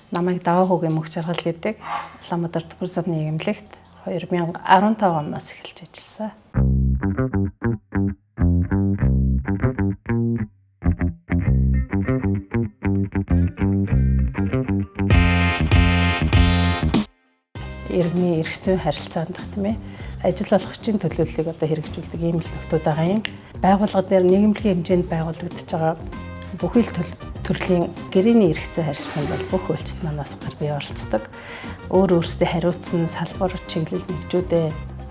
Намайг Даваа хүүгийн мөнх жаргал гэдэг. Улаанбаатар Төмөр зам нийгэмлэгт 2015 оноос эхэлж ажилласан. Иргэний эрх зүйн харилцаанд тийм ажил олгогчийн төлөөллийг одоо хэрэгжүүлдэг ийм л нөхдүүд байгаа юм. Байгууллага дээр нийгэмлэгийн хэмжээнд байгуулагдаж байгаа бүхий л төрлийн гэрээний эрх зүйн харилцаанд бол бүх хуульчид манаас гар бие оролцдог. Өөр өөрсдөө хариуцсан салбар чиглэл нэгжүүдээ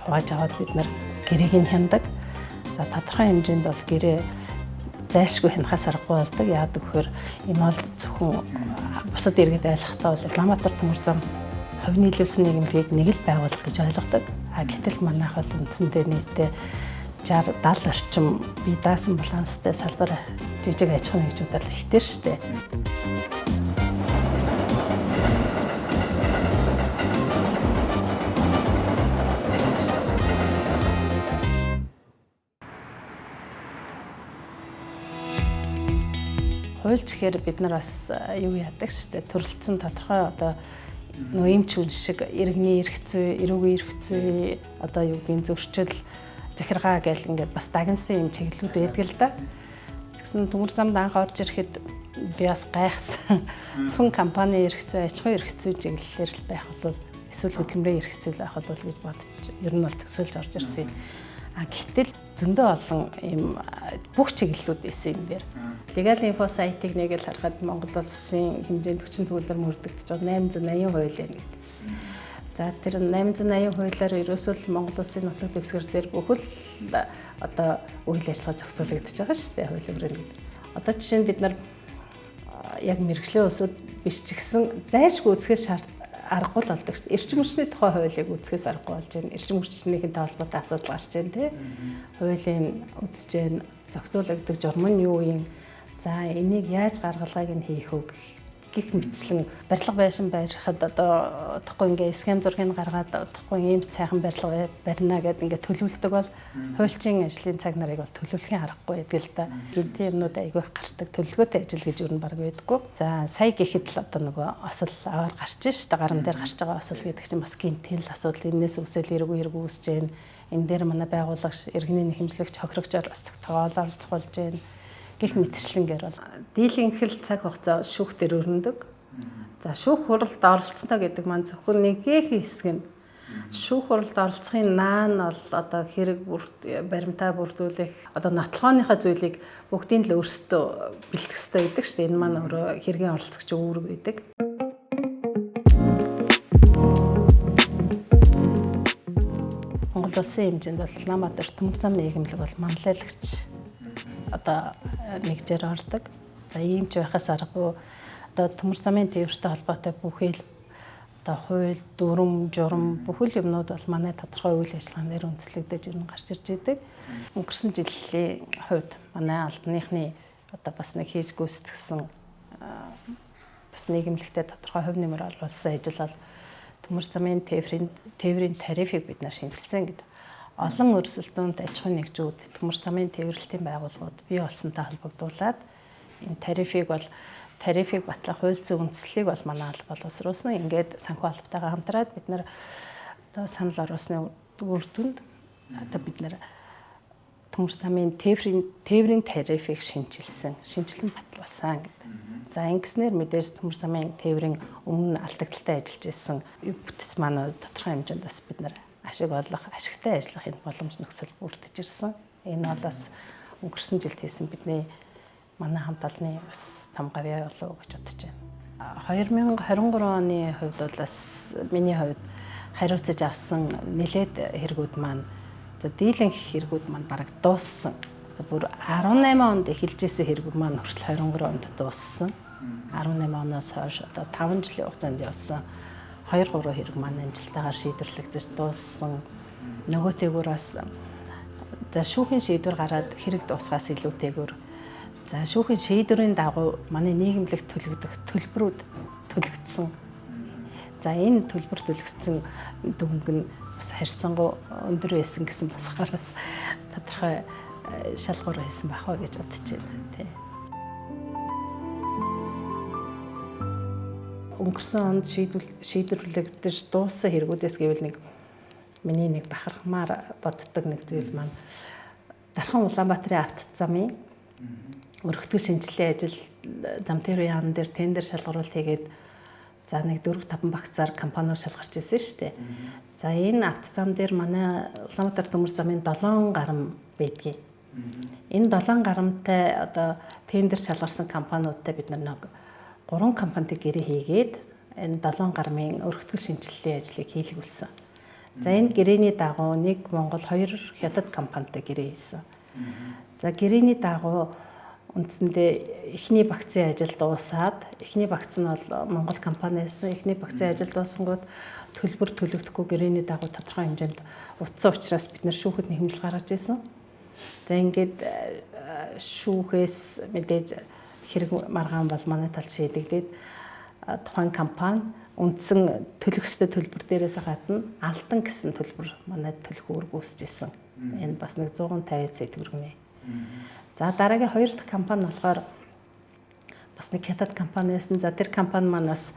хувааж аваад бид нар гэрээг нь хяндаг. За тодорхой хэмжээнд бол гэрээ зайлшгүй хянахаас аргагүй болдог. Яадаг вэхээр энэ бол зөвхөн бусад иргэд ойлгохдоо бол Улаанбаатар төмөр зам хувь нийлүүлсэн нийгэмлэгийг нэг л байгууллага гэж ойлгодог. А гэтэл манайх бол үндсэндээ нийтдээ 60 70 орчим бие даасан баланстай салбар жижиг аж ахуйн нэгжүүд л ихтэй шүү дээ. Хуульч гэхээр бид нар бас юу яадаг шүү дээ. Төрөлцсөн тодорхой одоо нөгөө эмч хүн шиг иргэний эрх зүй, эрүүгийн эрх зүй, одоо юу гэдгийг зөрчил, захиргаа гэл ингээд бас дагнсан юм чиглэлүүд байдаг л да. Тэгсэн төмөр замд анх орж ирэхэд би бас гайхсан. Зөвхөн компани эрх зүй, аж ахуйн эрх зүй чиглэлээр л байх бол эсвэл хөдөлмөрийн эрх зүй байх бол гэж бодож ер нь бол төсөөлж орж ирсэн юм. А гэтэл зөндөө олон ийм бүх чиглэлүүд байсан юм дээр. Legal Info сайтыг нэг л харахад Монгол улсын хэмжээнд 40 төгрөгөөр мөрдөгдөж байгаа 880 хууль байна гэдэг. За тэр 880 хуулиар ерөөсөө л Монгол улсын нутаг дэвсгэр дээр бүхэл одоо үйл ажиллагаа зохицуулагдаж байгаа шүү дээ хуулийн хүрээнд гэдэг. Одоо жишээ нь бид нар яг мэргэжлийн улсууд биш ч гэсэн зайлшгүй үзэхээс аргагүй л болдог шүү дээ. Эрчим хүчний тухай хуулийг үзэхээс аргагүй болж байна. Эрчим хүчнийхэнтэй холбоотой асуудал гарч байна тий. Хуулийн үзэж байна. Зохицуулагддаг журам нь юу юм? За энийг яаж гаргалгааг нь хийх вэ гих мэтчлэн барилга байшин барихад одоо удахгүй ингээ схем зургийг гаргаад удахгүй ийм сайхан барилга барина гэдээ ингээ төлөвлөдөг бол хуульчийн ажлын цаг нарыг бол төлөвлөхийн аргагүй байдаг л да. Гинтийн юмнууд айгүй их гардаг. Төлөвлөгөөтэй ажил гэж юу н баг байдаггүй. За сая гэхэд л одоо нөгөө осол аваар гарч ш та гаран дээр гарч байгаа осол гэдэг чинь бас гинтийн л асуудал. Энээс үсэл эргүү эргүү үүсэж гэн. Энэ дээр манай байгуулагч, иргэний нэхэмжлэгч, хохирогчоор бас тогтоол оролцох болж гэн гэх мэтчлэнгээр бол дийлэнх л цаг хугацаа шүүх дээр өрнөдөг. За шүүх хуралд оролцсноо гэдэг маань зөвхөн нэгэн хэсэг нь шүүх хуралд оролцохын наан бол одоо хэрэг бүрт баримтаа бүрдүүлэх одоо нотлохооныхоо зүйлийг бүгдийг л өөрсдөө бэлтгэх ёстой гэдэг шүү дээ. Энэ маань өөрөө хэргийн оролцогч үүрэг байдаг. Монгол улсын хэмжээнд бол Улаанбаатар төмөр зам нийгэмлэг бол манлайлагч одоо нэгжээр ордог. За ийм ч байхаас аргагүй одоо төмөр замын тээвэртэй холбоотой бүхэл одоо хууль, дүрм, журам бүхэл юмнууд бол манай тодорхой үйл ажиллагаан дээр үндэслэгдэж ер нь гарч ирж идэг. Өнгөрсөн жилийн хувьд манай албаныхны одоо бас нэг хийж гүйцэтгсэн бас нийгэмлэгтээ тодорхой хувь нэмэр оруулсан ажил бол төмөр замын тээврийн тарифыг бид нар шинжилсэн гэдэг. Олон өрсөлдөөнд аж ахуйн нэгжүүд, төмөр замын тээвэрлэлтийн байгууллагууд бий болсонтой холбогдуулаад энэ тарифыг бол тарифыг батлах хууль зүйн үндслийг бол манай алба боловсруулсан. Ингээд санхүү албатайгаа хамтраад бид нар одоо санал оруулсны үр дүнд одоо бид нар төмөр замын тээврийн тарифыг шинчилсэн, шинжилэн баталсан гэдэг. За ингэснээр мэдээж төмөр замын тээврийн өмнө алдагдaltaй ажиллаж исэн бүтэц маань тодорхой хэмжээнд бас бид нар ашиг олох, ашигтай ажиллах энэ боломж нөхцөл бүрдэж ирсэн. Энэ бол бас өнгөрсөн жилд хийсэн бидний манай хамт олонны бас том гавьяа болов уу гэж бодож байна. 2023 оны хувьд бол бас миний хувьд хариуцаж авсан нэлээд хэрэгүүд маань за дийлэнх хэрэгүүд маань бараг дууссан. За бүр 18 онд эхэлж исэн хэрэгүүд маань хүртэл 23 онд дууссан. 18 оноос хойш одоо 5 жилийн хугацаанд явсан 2 3 хэрэг маань амжилттайгаар шийдвэрлэгдэж дууссан. Нөгөөтэйгүр бас за шүүхийн шийдвэр гараад хэрэг дуусгаас илүүтэйгүр за шүүхийн шийдвэрийн дагуу манай нийгэмлэгт төлөгдөх төлбөрүүд төлөгдсөн. За энэ төлбөр төлөгдсөн дүнг нь бас харьцангуй өндөр байсан гэсэн босгоор бас тодорхой шалгуур хийсэн байх уу гэж бодож байна тий. өнгөрсөн онд шийдвэрлэгдэж дууссан хэрэгүүдээс гэвэл нэг миний нэг бахархмаар боддог нэг зүйл маань Дархан Улаанбаатарын автозамын өргөтгөл шинжилгээ ажил зам тээврийн яам дээр тендер шалгаруулалт хийгээд за нэг 4-5 багцаар компаниуд шалгарч ирсэн шүү дээ. За энэ автозам дээр манай Улаанбаатар төмөр замын 7 гарам байдгийг. Энэ 7 гарамтай одоо тендер шалгарсан компаниудтай бид нар нэг 3 компанитай гэрээ хийгээд энэ 7 гарамын өргөтгөл шинжилгээний ажлыг хийлгүүлсэн. За энэ гэрээний дагуу нэг Монгол, 2 Хятад компанитай гэрээ хийсэн. За гэрээний дагуу үндсэндээ эхний багцын ажил дуусаад, эхний багц нь бол Монгол компани байсан. Эхний багцын ажил дуусангууд төлбөр төлөгдөхгүй гэрээний дагуу тодорхой хэмжээнд утсан учраас бид нэр шүүхэд нэхэмжил гаргаж ирсэн. За ингээд шүүхээс мэдээж хэрэг маргаан бол манай талд шийдэгдээд тухайн компани үндсэн төлөх ёстой төлбөр дээрээс гадна алтан гэсэн төлбөр манай төлөх үүрэг үүсэж исэн. Энэ бас нэг 150 сая төгрөг нэ. За дараагийн хоёр дахь компани болохоор бас нэг Хятад компани байсан. За тэр компани маань бас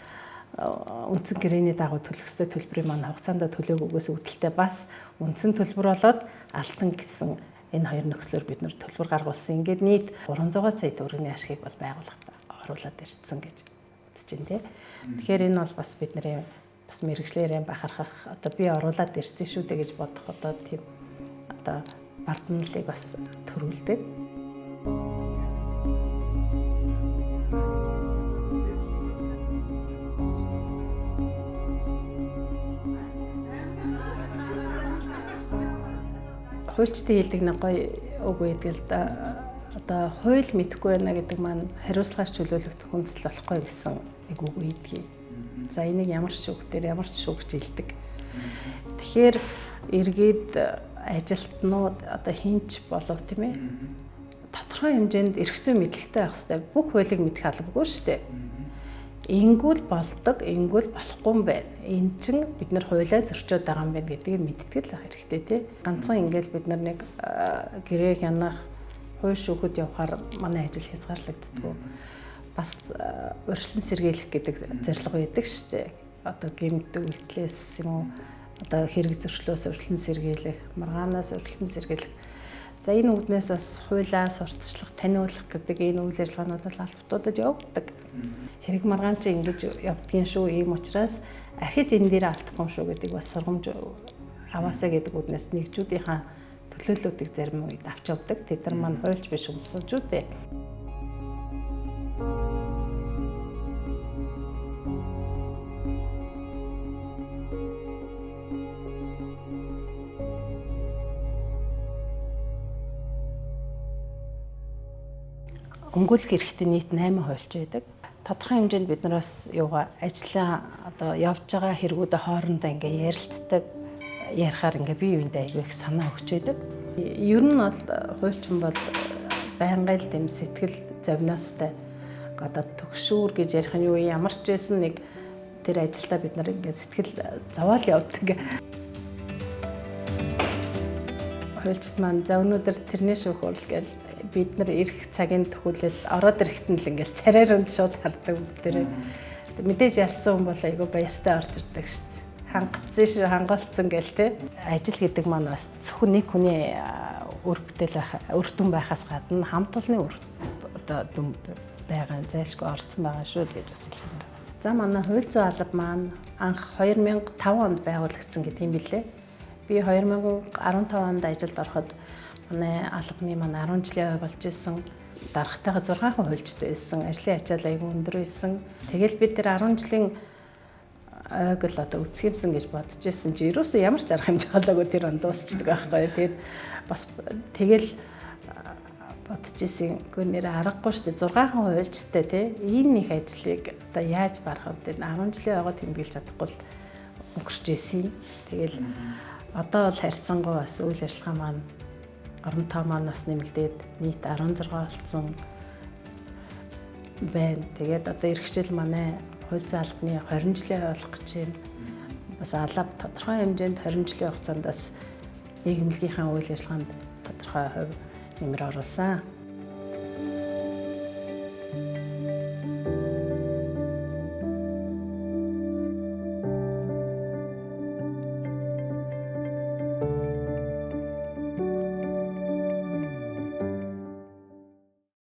үндсэн гэрээний дагуу төлөх ёстой төлбөрийг маань хугацаанд төлөөгүйгээс үүдэлтэй бас үндсэн төлбөр болоод алтан гэсэн энэ хоёр нөхцлөөр бид нар төлбөр гаргуулсан. Ингээд нийт 300 сая төгрөгийн ашгийг бол байгууллагад оруулаад ирсэн гэж үзэж байна те. Тэгэхээр энэ бол бас бидний бас мэрэгчлэрээ бахархах одоо би оруулаад ирсэн шүү дээ гэж бодох одоо тийм одоо бардамналыг бас төрүүлдэг. Хуульчдын хэлдэг нэг гоё үг байдаг л да. Одоо хууль мэдэхгүй байна гэдэг маань хариуцлагаас чөлөөлөгдөх хүнсэл болохгүй гэсэн нэг үг байдгийг. За энийг ямар ч шүүх дээр ямар ч шүүгч хэлдэг. Тэгэхээр эргээд ажилтнууд одоо хинч болов тийм ээ. Тодорхой хэмжээнд эрх зүйн мэдлэгтэй байх хэрэгтэй. Бүх хуулийг мэдэх албагүй шүү дээ. Ингүүл болдог, ингүүл болохгүй юм байна. Эн чин бид нар хуулиа зөрчөөд байгаа юм байна гэдгийг мэдтгэл байх хэрэгтэй тий. Ганцхан ингээл бид нар нэг гэрээ хянах, хууль шүүхэд явахаар манай ажил хязгаарлагддаггүй. Бас урьдчилан сэргийлэх гэдэг зорилго байдаг шүү дээ. Одоо гэмт үйлдэлээс юм уу одоо хэрэг зөрчлөөс урьдчилан сэргийлэх, маргаанаас урьдчилан сэргийлэх. За энэ үүднээс бас хуулиа сурталчлах, таниулах гэдэг энэ үйл ажиллагаанууд бол албатуудад явагддаг. Хэрэг маргаан чи ингэж явдгийн шүү. Ийм учраас ахиж энэ дээр алдах юм шүү гэдэг бас сургамж аваасаа гэдэг үүднээс нэгжүүдийнхаа төлөөллүүдийг зарим үед авч явдаг. Тэд нар маань хуульч биш өмсөж үү дээ. Өмгөөлөх эрхтэй нийт 8 хуульч байдаг. Тодорхой хэмжээнд бид нар бас юугаа ажлаа одоо явж байгаа хэрэгүүдээ хоорондоо ингээ ярилцдаг. Ярихаар ингээ бие биендээ аягүй их санаа өгч байдаг. Ер нь бол хуульчин бол байнгын л тийм сэтгэл зовноостой одоо төгшүүр гэж ярих нь юу ямар ч байсан нэг тэр ажилдаа бид нар ингээ сэтгэл зовоол явдаг. Хуульчид маань за өнөөдөр тэрний шүүх хурал гэл бид нар ирэх цагийн төхөөлөл ороод ирэхэд нь л ингээл царай руу шууд хардаг бүгдээрээ. Мэдээж ялцсан хүн бол айгүй баяртай орж ирдэг шүү дээ. Хангацсан шүү, хангалцсан гэл те. Ажил гэдэг маань бас зөвхөн нэг хүний үр бүтээл байх, үр дүн байхаас гадна хамт олонны үр одоо дүн байгаа зайлшгүй орцсон байгаа шүү л гэж бас хэлэх юм байна. За манай хууль зүйн алба маань анх 2005 онд байгуулагдсан гэдэг юм билээ. Би 2015 онд ажилд ороход манай албаны маань 10 жилийн ой болж исэн. Даргатайгаа 6 хуульчтай байсан. Ажлын ачаал айгүй өндөр байсан. Тэгэл бид тэр 10 жилийн ойг л одоо үцгиймсэн гэж бодож исэн чи ерөөсөө ямар ч арга хэмжээ болоогүй тэр он дуусчдаг байхгүй. Тэгээд бас тэгэл бодож исэн. Үгүй нэр аргагүй шүү дээ. 6 хуульчтай тий. Энэ их ажлыг одоо яаж барах вэ? 10 жилийн ойгоо тэмдэглэж чадахгүй л өнгөрч исэн. Тэгэл одоо бол харьцангуй бас үйл ажиллагаа маань орон тоо маань бас нэмэгдээд нийт 16 болсон байна. Тэгээд одоо эх жил манай хууль зүйн албаны 20 жилийн болох гэж байна. Бас алба тодорхой хэмжээнд 20 жилийн хугацаанд бас нийгэмлэгийнхаа үйл ажиллагаанд тодорхой хувь нэмэр оруулсан.